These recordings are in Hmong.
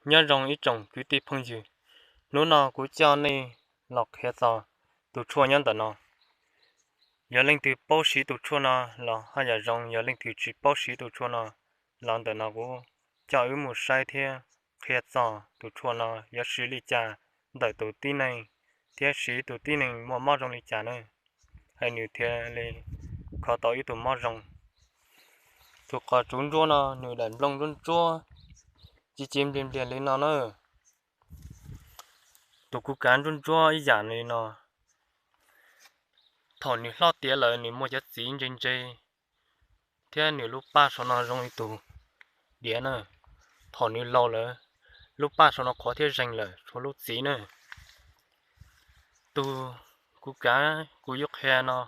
Nyob zoo ib tsoom kwv tij phooj ywg, hnub no kuv coj nej los qhia txog tus tshuaj nyob ntawm no. Yog leej twg paub siv tus tshuaj no los haj yam zoo, yog leej twg tsis paub siv tus tshuaj no los ntawm no kuv coj wb mus saib thiab qhia txog tus tshuaj no yuav siv li cas ntawm tus tib neeg, thiab siv tus tib neeg muaj mob zoo li cas na, hais nws thiaj li kho tau ib tug mob zoo. Tus qos tsuv ntsuab no nws daim nplooj ntsuab ntsuab, ci ci npliag npliag li no na. Tus kuv kav ntsuab ntsuab ib yam li no. Thaum nws hlob tiav lawm nws muaj cov txiv ntse ntse, thiab nws lub paj saum no zoo li tus diav na. Thaum nws laus lawm, lub paj saum no qhuav thiab zeeg lawm tshuav lub txiv na. Tus kuv kav kuv yuav qhia no,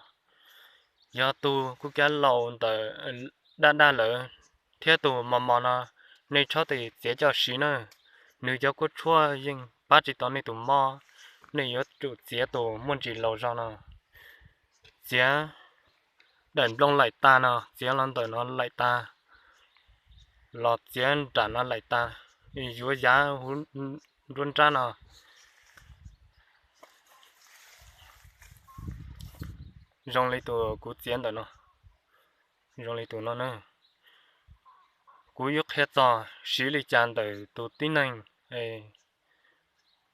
yog tus kuv kav laus ntawm daj daj lawm thiab tus mos mos no, nej txhob txiav coj siv na. Nws cov kua tshuaj yeej pab tsis tau nej tus mob, nej yuav tsum txiav tus muaj ntsis laus zog no. Txiav daim nplooj laim tas no, txiav los ntawm no laim tas, los txiav nram no laim tas, yuav yav huv nruab nrab no. Zoo li tus kuv txiav ntawm no, zoo li tus no na. Kuv yuav qhia txog siv li cas ntawm tus tib neeg,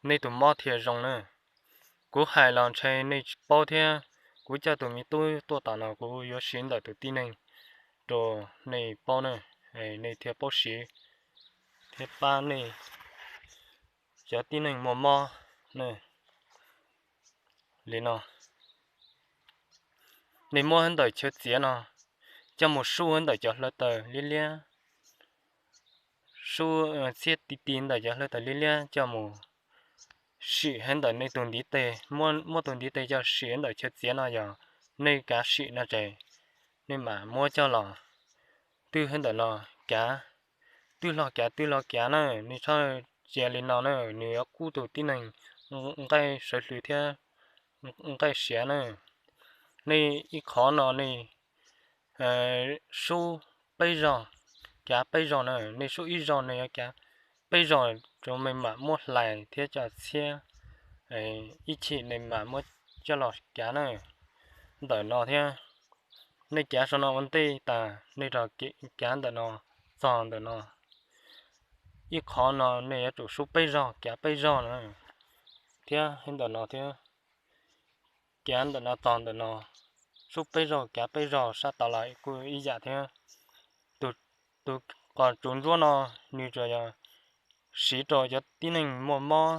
nej tus mob thiaj zoo na. Kuv hais los ntshe nej tsis paub thiab, kuv coj tus me tub tuaj tom no kuv yuav siv ntawm tus tib neeg rau nej paub na, nej thiaj paub siv thiab pab nej cov tib neeg muaj mob na. Li no, nej muab ntawm chaw txiav no coj mus sub ntawm cov hlawv taws liab liab, sub txhiab ti ti ntawm cov hlawv taws liab liab coj mus sim hauv ntawm nej tus ntiv tes, muab tus ntiv tes coj sim ntawm chaw txiav no, yog nej kav sim no ces nej mam muab coj los twb hauv ntawm no kav, twb los kav twb los kav na. Nej txhob cia li no na, nws yuav kub tus tib neeg nqaij sawv hlwv thiab nqaij siav na. Nej ib qhov no nej sub peb zaug, kav peb zaug na, nej sub ib zaug nej yuav kav peb zaug rau nej mam muab hlais thiab coj txhiab ib chim nej mam muab coj los kav na. Ntawm no thiab, nej kav saum no ua ntej tas nej rov kav ntawm no txog ntawm no. Ib qhov no nej yuav tsum sub peb zaug kav peb zaug na, thiab ntawm no thiab, kav ntawm no txog ntawm no, sub peb zaug kav peb zaug sab tod los kuj ib yam thiab. Tus qos tsuv ntsuab no nws tsuas yog siv rau cov tib neeg muaj mob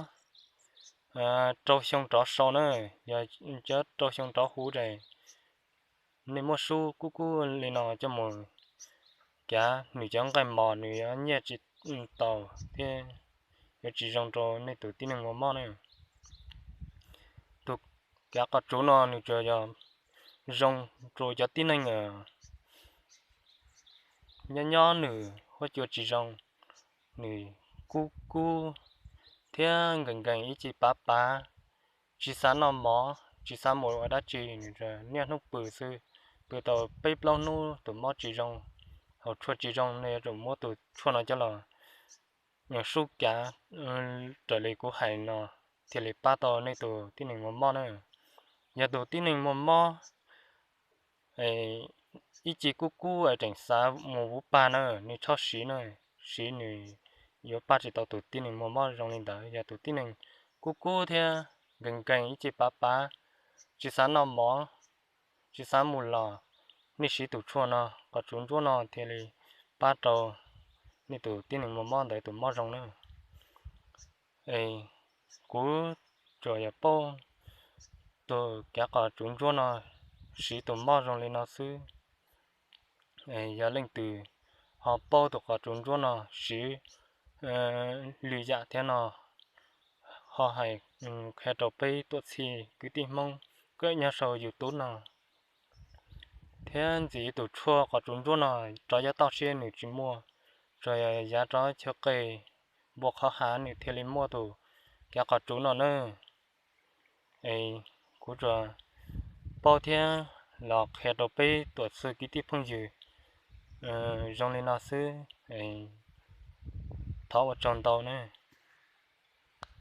rau xyoo rov sau na, yog cov rau xyoo rov huv ces nej muab sub kub kub li no coj mus kav, nws cov nqaij mos nws yuav nyiaj tsis tau thiab yuav tsis zoo rau nej tus tib neeg muaj mob na. Tus kav qos tsuv no nws tsuas yog zoo rau cov tib neeg nyob nyob nws huab cua tsis zoo, nws kub kub thiab nkees nkees ib ce pav pav, tsis xav noj mov tsis xav mus ua dab tsi, nws niaj hnub pw xwb, pw tau peb plaub hnub tus mob tsis zoo, haus tshuaj tsis zoo, nej yuav tsum muab tus tshuaj no coj los sub kav raws li kuv hais no thiaj li pab tau nej tus tib neeg muaj mob na. Yog tus tib neeg muaj mob ib ce kub kub es tseem xav mus vuv pag na, nej txhob siv na, siv nws yuav pab tsis tau tus tib neeg muaj mob zoo li ntawd. Yog tus tib neeg kub kub thiab nkees nkees ib ce pav pav, tsis xav noj mov, tsis xav mus los, nej siv tus tshuaj no, qos tsuv ntsuab no thiaj li pab rau nej tus tib neeg muaj mob ntawd tus mob zoo na. Kuv tsuas yog paub tus kav qos tsuv ntsuab no siv tus mob zoo li no xwb. Yog leej twg ho paub tus qos tsuv ntsuab no siv lwm yam thiab no, ho hais qhia rau peb tuaj txhij kwv tij Hmoob koj nyob sau YouTube no. Thiab ntxiv tus tshuaj qos tsuv ntsuab no rov yav toj siab nws tsis muaj, tsuas yog yav rov chaw qis npua qhov hav nws thiaj li muaj tus kav qos tsuv no na. Es kuv tsuas paub thiab los qhia rau peb tuam txhua kwv tij phooj ywg zoo li no xwb. Thov ua tsaug ntau na.